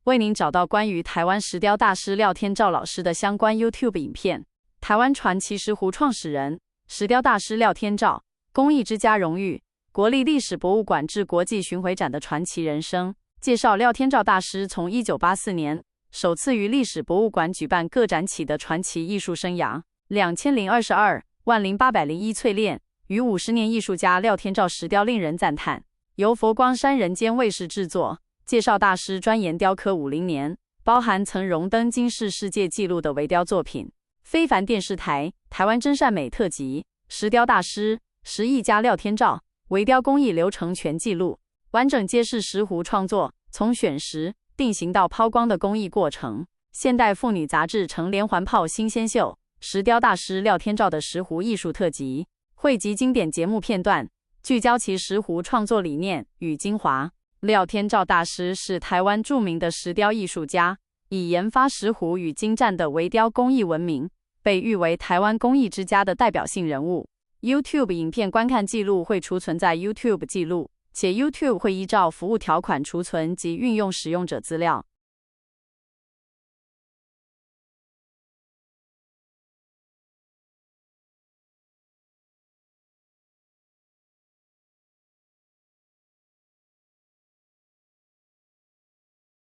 為您找到關於台灣石雕大師廖天照老師的相關 YouTube 影片。台灣傳奇石斛創始人、石雕大師廖天照，工藝之家榮譽，國立歷史博物館至國際巡迴展的傳奇人生。介紹廖天照大師從1984年首次於歷史博物館舉辦個展起的傳奇藝術生涯。2022萬0801淬煉逾50年藝術家廖天照石雕令人讚嘆。由佛光山人間衛視製作，介紹大師鑽研雕刻50年，包含曾榮登金氏世界紀錄的微雕作品。非凡電視台台灣真善美特輯，石雕大師石藝家廖天照微雕工藝流程全記錄，完整揭示石斛創作從選石、定型到拋光的工藝過程。現代婦女雜誌成連環炮新鮮秀，石雕大師廖天照的石斛藝術特輯，匯集經典節目片段，聚焦其石斛創作理念與精華。廖天照大師是台灣著名的石雕藝術家，以研發石斛與精湛的微雕工藝聞名，被譽為台灣工藝之家的代表性人物。YouTube 影片觀看記錄會儲存在 YouTube 記錄，且 YouTube 會依照服務條款儲存及運用使用者資料。